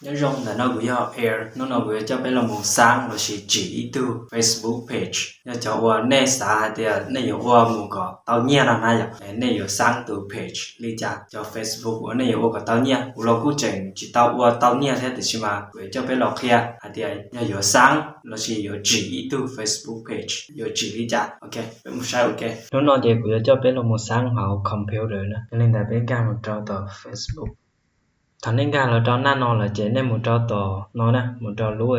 Nyob zoo, ntawm no kuv yog Air. Hnub no kuv yuav coj peb los mus xaab lossis tsim ib tug Facebook page. Yog cov uas nej xav hais tias nej yuav ua mus kom tau nyiaj no na yom, nej yuav xaab tus page li cas? Cov Facebook uas nej yuav ua kom tau nyiaj, kuv los kuj tseem tsis tau ua tau nyiaj thiab, tiam sis mas kuv yuav coj peb los qhia hais tias yog yuav xaab lossis yuav tsim ib tug Facebook page yuav tsim li cas. Ok, peb mus saib. Ok, hnub no ces kuv yuav coj peb los mus xaab hauv computer na. Yog li ntawd peb nkag mus rau tom Facebook. Thaum nej nkag los rau naj no lawm ces nej mus rau tom no na, mus rau lub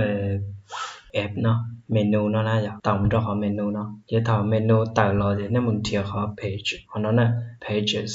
app no, menu no na yom, tau mus rau qhov menu no. Ces thaum menu tawm los ces nej mus nrhiav qhov page hov no na, pages.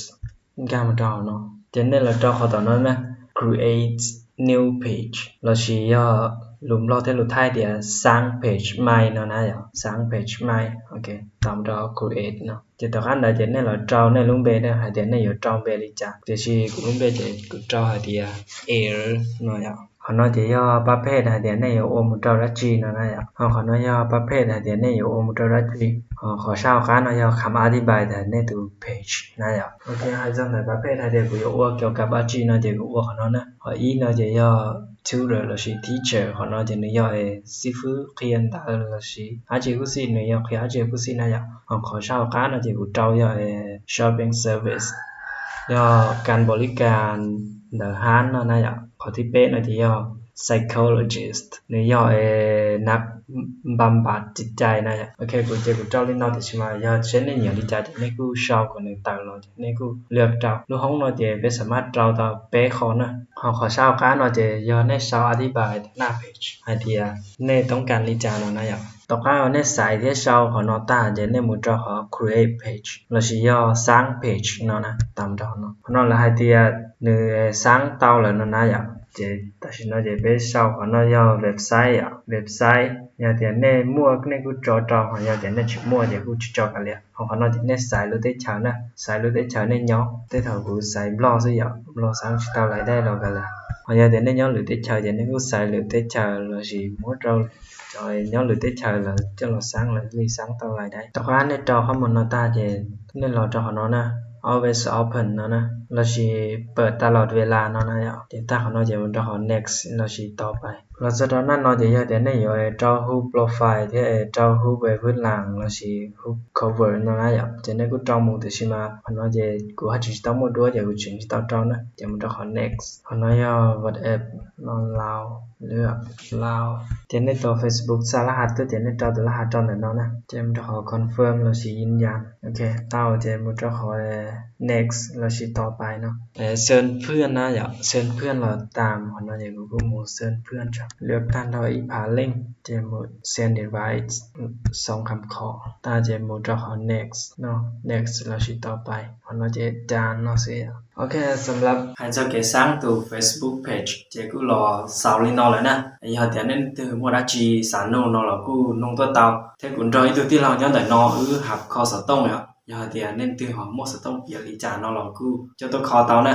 Nkag mus rau hauv no, ces nej los rau qhov tom no na, create new page, lossis yog lus Nplog thiab lus Thaib tias xaab page mai no na yom, xaab page mai. Ok, tau mus rau create no. Ces tom qab ntawd ces nej los rau nej lub npe na, hais tias nej yuav rau npe li cas. Tiam sis kuv lub npe ces kuv rau hais tias Air no yom. Qhov no ces yog pab phej hais tias nej yuav ua mus rau dab tsi no na yom. Ho qhov no yog pab phej hais tias nej yuav ua mus rau dab tsi. Ho qhov sab hauv qab no yog kham ab thib npai tias nej tus page na yom. Ok, hais txog ntawm pab phej hais tias kuv yuav ua kiav kab dab tsi no ces kuv ua qhov no na. Qhov ib no ces yog tutor lossis teacher, qhov no ces nws yog xib fwb qhia ntawv lossis dab tsi kuj xij, nws yog qhia dab tsi kuj xij na yom. Ho qhov sab hauv qab no ces kuv rau yog shopping service, yog kas npaum li kas ntawv hab no na yom. Qhov thib peb no ces yog psychologist, nws yog nab npab npab txiv cai na yom. Ok, kuv ces kuv rau li no, tiam sis mas yog seb nej nyiam li cas ces nej kuj sau kom nws tawm los ces nej kuj lwaj rau. Lub hoob no ces peb xam maj rau tau peb qho na. Ho qhov sab hauv qab no ces yog nej sau ab thib npai naj page hais tias nej toob kas li cas no na yom. Tom qab uas nej xaiv thiab sau qhov no tag ces nej mus rau qhov create page lossis yog xaab page no na, tau mus rau qhov no. Qhov no lawv hais tias nws xaab tau lawm no na yom. Ces tam sim no ces peb sau qhov no yog website yom, website. Yog tias nej muaj nej kuj tso rau, ho yog tias nej tsis muaj ces kuj tsis tso kav liam. Ho qhov no ces nej xaiv lub teb chaws na, xaiv lub teb chaws nej nyob. Tej thaum kuv xaiv Nplog xwb yom, Nplog xaab tsis tau lais dai los kav liam. Ho yog tias nej nyob lwm teb chaws ces nej kuj xaiv lwm teb chaws lossis muab rau cov nyob lwm teb chaws lawv coj los xaab, lawv thiaj li xaab tau lais dai. Tom qab nej rau qhov mus no tag ces nej los rau qhov no na, always open no na, lossis เปิดตลอดเวลา no na yom. Ces tag qhov no ces mus rau qhov next lossis ต่อไป. Los txog rau naj no ces yog tias nej yuav rau hub profile thiab rau hub web hwb las lossis hub cover no na yom, ces nej kuj rau mus, tiam sis mas qhov no ces kuv haj tseem tsis tau muaj duab ces kuv tseem tsis tau rau na, ces mus rau qhov next. Qhov no yog WhatsApp no, Lao, Lao. Ces nej tus Facebook xa laj has tuaj ces nej rau tus laj has rau ntawm no na, ces mus rau qhov confirm lossis ยืนยัน. Ok, tau ces mus rau qhov next lossis ต่อไป no. เชิญเพื่อน na yom, เชิญเพื่อน los tas, qhov no ces kuv kuj mus เชิญเพื่อน tso. Lwm tag nrho ib phav leej ces mus send invite, xoo kham kho tag ces mus rau qhov next no, next lossis ต่อไป. Qhov no ces cas no xwb. Ok, xam lav hais txog kev xaab tus Facebook page ces kuj los xaus li no lawm na. Yog tias nej leej twg muaj dab tsi xav nug no los kuj nug tuaj tau, thiab kuv nrog ib tug tij laug nyob ntawm no wb hab kho xov tooj yom. Yog hais tias nej leej twg ho muaj xov tooj piav li cas no los kuj coj tuaj kho tau na.